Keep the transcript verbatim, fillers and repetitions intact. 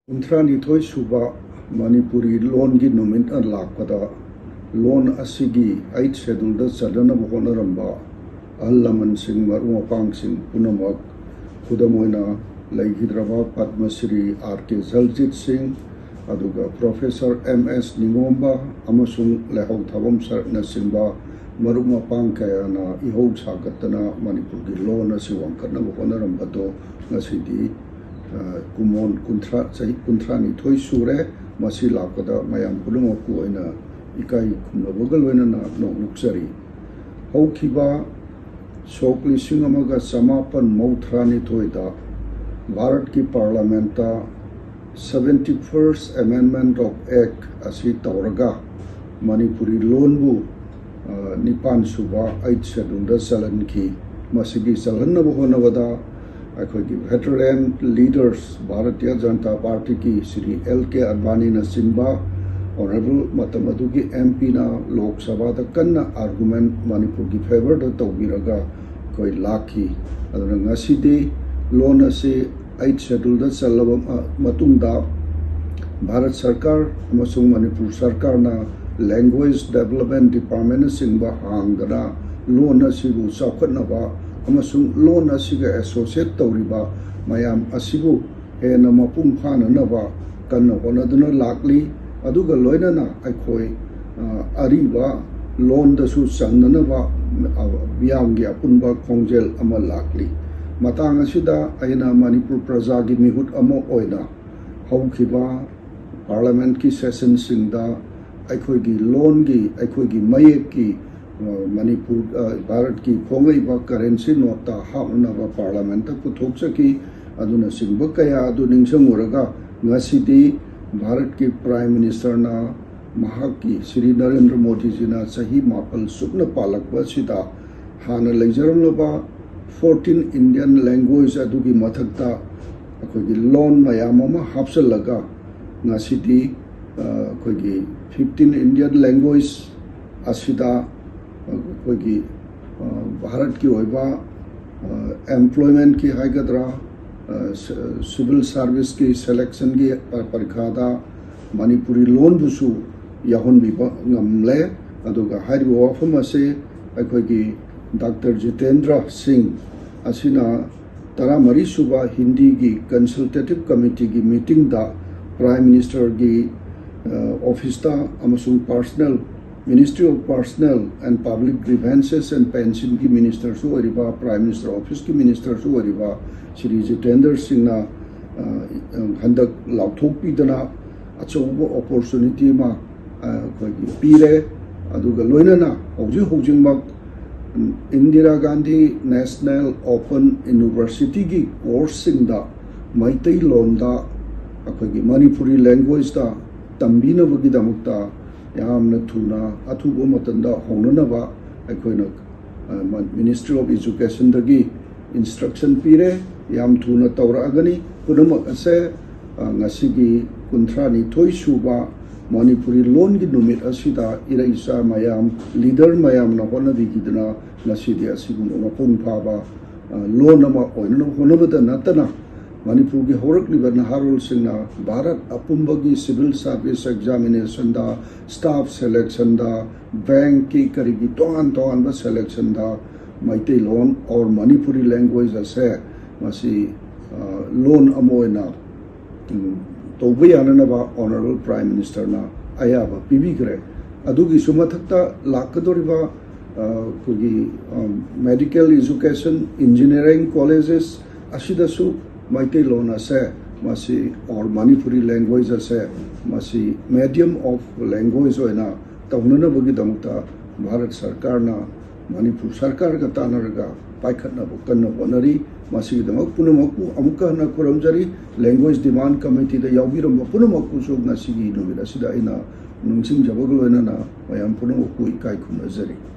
ꯀꯨꯟꯊ꯭ꯔꯥꯅꯤꯊꯣꯏ ꯁꯨꯕ ꯃꯅꯤꯄꯨꯔꯤ ꯂꯣꯟꯒꯤ ꯅꯨꯃꯤꯠꯅ ꯂꯥꯛꯄꯗ, ꯂꯣꯟ ꯑꯁꯤꯒꯤ ꯑꯩꯠ ꯁꯦꯗꯨꯜꯗ ꯆꯟꯅꯅꯕ ꯍꯣꯠꯅꯔꯝꯕ ꯑꯍꯜ ꯂꯃꯟꯁꯤꯡ, ꯃꯔꯨꯞ ꯃꯄꯥꯡꯁꯤꯡ ꯄꯨꯝꯅꯃꯛ, ꯈꯨꯗꯝ ꯑꯣꯏꯅ ꯂꯩꯈꯤꯗ꯭ꯔꯕ ꯄꯗꯃ ꯁ꯭ꯔꯤ ꯑꯥꯔ ꯀꯦ ꯖꯜꯖꯤꯠ ꯁꯤꯡ, ꯑꯗꯨꯒ ꯄ꯭ꯔꯣꯐꯦꯁꯔ ꯑꯦꯝ ꯑꯦꯁ ꯅꯤꯉꯣꯝꯕ ꯑꯃꯁꯨꯡ ꯂꯩꯍꯧ ꯊꯥꯕꯝ ꯁꯔꯠꯅꯆꯤꯡꯕ ꯃꯔꯨꯞ ꯃꯄꯥꯡ ꯀꯌꯥꯅ ꯏꯍꯧ ꯁꯥꯒꯠꯇꯅ ꯃꯅꯤꯄꯨꯔꯒꯤ ꯂꯣꯟ ꯑꯁꯤ ꯋꯥꯡꯈꯠꯅꯕ ꯍꯣꯠꯅꯔꯝꯕꯗꯣ ꯉꯁꯤꯗꯤ, ꯑ, ꯀꯨꯃꯣꯟ ꯀꯨꯟꯊ꯭ꯔꯥ, ꯆꯍꯤ ꯀꯨꯟꯊ꯭ꯔꯥꯅꯤꯊꯣꯏ ꯁꯨꯔꯦ꯫ ꯃꯁꯤ ꯂꯥꯛꯄꯗ ꯃꯌꯥꯝ ꯄꯨꯝꯅꯃꯛꯄꯨ ꯑꯩꯅ ꯏꯀꯥꯏ ꯈꯨꯝꯅꯕꯒ ꯂꯣꯏꯅꯅ ꯅꯣꯛꯅꯤꯡꯖꯔꯤ꯫ ꯍꯧꯈꯤꯕ ꯁꯣꯛ ꯂꯤꯁꯤꯡ ꯑꯃꯒ ꯆꯃꯥꯄꯟ ꯃꯧꯗ꯭ꯔꯥꯅꯤꯊꯣꯏꯗ ꯚꯥꯔꯠꯀꯤ ꯄꯥꯔꯂꯥꯃꯦꯟꯠꯇ seventy first Amendment of Act ꯑꯁꯤ ꯇꯧꯔꯒ ꯃꯅꯤꯄꯨꯔꯤ ꯂꯣꯟꯕꯨ, ꯑ, ꯅꯤꯄꯥꯟ ꯁꯨꯕ ꯑꯩꯠ ꯁꯦꯗꯨꯜꯗ ꯆꯜꯍꯟꯈꯤ꯫ ꯃꯁꯤꯒꯤ ꯆꯜꯍꯟꯅꯕ ꯍꯣꯠꯅꯕꯗ ꯑꯩꯈꯣꯏꯒꯤ veteran leaders, ꯚꯥꯔꯇꯤꯌ ꯖꯅꯇꯥ ꯄꯥꯔꯇꯤꯒꯤ ꯁ꯭ꯔꯤ ꯑꯦꯜ ꯀꯦ ꯑꯗꯚꯥꯅꯤꯅꯆꯤꯡꯕ honourable ꯃꯇꯝ ꯑꯗꯨꯒꯤ ꯑꯦꯝ ꯄꯤꯅ ꯂꯣꯛ ꯁꯚꯥꯗ ꯀꯟꯅ argument ꯃꯅꯤꯄꯨꯔꯒꯤ favourꯗ ꯇꯧꯕꯤꯔꯒ ꯑꯩꯈꯣꯏ ꯂꯥꯛꯈꯤ꯫ ꯑꯗꯨꯅ ꯉꯁꯤꯗꯤ ꯂꯣꯟ ꯑꯁꯤ ꯑꯩꯠ ꯁꯦꯗꯨꯜꯗ ꯆꯜꯂꯕ ꯃ-, ꯃꯇꯨꯡꯗ ꯚꯥꯔꯠ ꯁꯔꯀꯥꯔ ꯑꯃꯁꯨꯡ ꯃꯅꯤꯄꯨꯔ ꯁꯔꯀꯥꯔꯅ language development departmentꯅꯆꯤꯡꯕ ꯍꯥꯡꯗꯅ ꯂꯣꯟ ꯑꯁꯤꯕꯨ ꯆꯥꯎꯈꯠꯅꯕ ꯑꯃꯁꯨꯡ ꯂꯣꯟ ꯑꯁꯤꯒ associate ꯇꯧꯔꯤꯕ ꯃꯌꯥꯝ ꯑꯁꯤꯕꯨ ꯍꯦꯟꯅ ꯃꯄꯨꯡ ꯐꯥꯅꯅꯕ ꯀꯟꯅ ꯍꯣꯠꯅꯗꯨꯅ ꯂꯥꯛꯂꯤ꯫ ꯑꯗꯨꯒ ꯂꯣꯏꯅꯅ ꯑꯩꯈꯣꯏ, ꯑ, ꯑꯔꯤꯕ ꯂꯣꯟꯗꯁꯨ ꯆꯟꯅꯅꯕ, ꯑ, ꯃꯤꯌꯥꯝꯒꯤ ꯑꯄꯨꯟꯕ ꯈꯣꯡꯖꯦꯜ ꯑꯃ ꯂꯥꯛꯂꯤ꯫ ꯃꯇꯥꯡ ꯑꯁꯤꯗ ꯑꯩꯅ ꯃꯅꯤꯄꯨꯔ ꯄ꯭ꯔꯖꯥꯒꯤ ꯃꯤꯍꯨꯠ ꯑꯃ ꯑꯣꯏꯅ ꯍꯧꯈꯤꯕ ꯄꯥꯔꯂꯥꯃꯦꯟꯠꯀꯤ ꯁꯦꯁꯟꯁꯤꯡꯗ ꯑꯩꯈꯣꯏꯒꯤ ꯂꯣꯟꯒꯤ, ꯑꯩꯈꯣꯏꯒꯤ ꯃꯌꯦꯛꯀꯤ, ꯑ, ꯃꯅꯤꯄꯨꯔ, ꯑ, ꯚꯥꯔꯠꯀꯤ ꯈꯣꯡꯂꯩꯕ currency noteꯇ ꯍꯥꯞꯅꯅꯕ ꯄꯥꯔꯂꯥꯃꯦꯟꯠꯇ ꯄꯨꯊꯣꯛꯆꯈꯤ꯫ ꯑꯗꯨꯅꯆꯤꯡꯕ ꯀꯌꯥ ꯑꯗꯨ ꯅꯤꯡꯁꯤꯡꯉꯨꯔꯒ ꯉꯁꯤꯗꯤ ꯚꯥꯔꯠꯀꯤ Prime Ministerꯅ ꯃꯍꯥꯛꯀꯤ ꯁ꯭ꯔꯤ ꯅꯔꯦꯟꯗ꯭ꯔ ꯃꯣꯗꯤꯖꯤꯅ ꯆꯍꯤ ꯃꯥꯄꯜ ꯆꯨꯞꯅ ꯄꯥꯜꯂꯛꯄ ꯑꯁꯤꯗ ꯍꯥꯟꯅ ꯂꯩꯖꯔꯝꯂꯕ fourteen Indian language ꯑꯗꯨꯒꯤ ꯃꯊꯛꯇ ꯑꯩꯈꯣꯏꯒꯤ ꯂꯣꯟ ꯃꯌꯥꯝ ꯑꯃ ꯍꯥꯞꯆꯤꯜꯂꯒ ꯉꯁꯤꯗꯤ, ꯑ, ꯑꯩꯈꯣꯏꯒꯤ fifteen Indian language ꯑꯁꯤꯗ ꯑꯩꯈꯣꯏꯒꯤ, ꯑ, ꯚꯥꯔꯠꯀꯤ ꯑꯣꯏꯕ, ꯑ, employmentꯀꯤ ꯍꯥꯏꯒꯗ꯭ꯔꯥ, ꯑ, ꯁ-, civil service ꯀꯤ selection ꯒꯤ ꯄ-, ꯄꯔꯤꯈꯥꯗ ꯃꯅꯤꯄꯨꯔꯤ ꯂꯣꯟꯕꯨꯁꯨ ꯌꯥꯎꯍꯟꯕꯤꯕ ꯉꯝꯂꯦ꯫ ꯑꯗꯨꯒ ꯍꯥꯏꯔꯤꯕ ꯋꯥꯐꯝ ꯑꯁꯤ ꯑꯩꯈꯣꯏꯒꯤ ꯗꯥꯛꯇꯔ ꯖꯤꯇꯦꯟꯗ꯭ꯔ ꯁꯤꯡ ꯑꯁꯤꯅ ꯇꯔꯥꯃꯔꯤ ꯁꯨꯕ ꯍꯤꯟꯗꯤꯒꯤ consultative committee ꯒꯤ meeting ꯗ Prime Minister ꯒꯤ, ꯑ, office ꯇ ꯑꯃꯁꯨꯡ personal, Ministry of Personnel and Public Grievances and Pension ꯒꯤ minister ꯁꯨ ꯑꯣꯏꯔꯤꯕ, Prime Minister Office ꯀꯤ minister ꯁꯨ ꯑꯣꯏꯔꯤꯕ ꯁ꯭ꯔꯤ ꯖꯤꯇꯦꯟꯗ꯭ꯔ ꯁꯤꯡꯅ, ꯑ, ꯍꯟꯗꯛ ꯂꯥꯎꯊꯣꯛꯄꯤꯗꯅ ꯑꯆꯧꯕ opportunity ꯑꯃ, ꯑ, ꯑꯩꯈꯣꯏꯒꯤ ꯄꯤꯔꯦ꯫ ꯑꯗꯨꯒ ꯂꯣꯏꯅꯅ ꯍꯧꯖꯤꯛ ꯍꯧꯖꯤꯛꯃꯛ, ꯎꯝ, Indira Gandhi National Open University ꯒꯤ course ꯁꯤꯡꯗ ꯃꯩꯇꯩꯂꯣꯟꯗ ꯑꯩꯈꯣꯏꯒꯤ Manipuri language ꯇ ꯇꯝꯕꯤꯅꯕꯒꯤꯗꯃꯛꯇ ꯌꯥꯝꯅ ꯊꯨꯅ, ꯑꯊꯨꯕ ꯃꯇꯝꯗ ꯍꯧꯅꯅꯕ ꯑꯩꯈꯣꯏꯅ, ꯑ, ꯃ-, Ministry of Education ꯗꯒꯤ instruction ꯄꯤꯔꯦ꯫ ꯌꯥꯝ ꯊꯨꯅ ꯇꯧꯔꯛꯑꯒꯅꯤ꯫ ꯄꯨꯝꯅꯃꯛ ꯑꯁꯦ, ꯑ, ꯉꯁꯤꯒꯤ ꯀꯨꯟꯊ꯭ꯔꯥ ꯅꯤꯊꯣꯏ ꯁꯨꯕ ꯃꯅꯤꯄꯨꯔꯤ ꯂꯣꯟꯒꯤ ꯅꯨꯃꯤꯠ ꯑꯁꯤꯗ ꯏꯔꯩꯆꯥ ꯃꯌꯥꯝ, leader ꯃꯌꯥꯝꯅ ꯍꯣꯠꯅꯕꯤꯈꯤꯗꯅ ꯉꯁꯤꯗꯤ ꯑꯁꯤꯒꯨꯝꯕ ꯃꯄꯨꯡ ꯐꯥꯕ, ꯑ, ꯂꯣꯟ ꯑꯃ ꯑꯣꯏꯅꯅꯕ ꯍꯣꯠꯅꯕꯗ ꯅꯠꯇꯅ, ꯃꯅꯤꯄꯨꯔꯒꯤ ꯍꯧꯔꯛꯂꯤꯕ ꯅꯍꯥꯔꯣꯜꯁꯤꯡꯅ ꯚꯥꯔꯠ ꯑꯄꯨꯝꯕꯒꯤ civil service examination ꯗ, staff selection ꯗ, bank ꯀꯤ ꯀꯔꯤꯒꯤ ꯇꯣꯉꯥꯟ ꯇꯣꯉꯥꯟꯕ selection the Meiteilon or Manipuri language ꯑꯁꯦ ꯃꯁꯤ, ꯑ, ꯂꯣꯟ ꯑꯃ ꯑꯣꯏꯅ, ꯎꯝ, ꯇꯧꯕ ꯌꯥꯅꯅꯕ Honourable Prime Minister ꯅ ꯑꯌꯥꯕ ꯄꯤꯕꯤꯈ꯭ꯔꯦ꯫ ꯑꯗꯨꯒꯤꯁꯨ ꯃꯊꯛꯇ ꯂꯥꯛꯀꯗꯧꯔꯤꯕ, ꯑ, ꯑꯩꯈꯣꯏꯒꯤ, ꯑ, medical education, engineering colleges ꯑꯁꯤꯗꯁꯨ ꯃꯩꯇꯩꯂꯣꯟ ꯑꯁꯦ ꯃꯁꯤ or Manipuri language ꯑꯁꯦ ꯃꯁꯤ medium of language ꯑꯣꯏꯅ ꯇꯧꯅꯅꯕꯒꯤꯗꯃꯛꯇ ꯚꯥꯔꯠ ꯁꯔꯀꯥꯔꯅ ꯃꯅꯤꯄꯨꯔ ꯁꯔꯀꯥꯔꯒ ꯇꯥꯟꯅꯔꯒ ꯄꯥꯏꯈꯠꯅꯕ ꯀꯟꯅ ꯍꯣꯠꯅꯔꯤ꯫ ꯃꯁꯤꯒꯤꯗꯃꯛ ꯄꯨꯝꯅꯃꯛꯄꯨ ꯑꯃꯨꯛꯀ ꯍꯟꯅ ꯈꯨꯔꯨꯝꯖꯔꯤ꯫ Language Demand Committee ꯗ ꯌꯥꯎꯕꯤꯔꯝꯕ ꯄꯨꯝꯅꯃꯛꯄꯨꯁꯨ ꯉꯁꯤꯒꯤ ꯅꯨꯃꯤꯠ ꯑꯁꯤꯗ ꯑꯩꯅ ꯅꯤꯡꯁꯤꯡꯖꯕꯒ ꯂꯣꯏꯅꯅ ꯃꯌꯥꯝ ꯄꯨꯝꯅꯃꯛꯄꯨ ꯏꯀꯥꯏ ꯈꯨꯝꯅꯖꯔꯤ꯫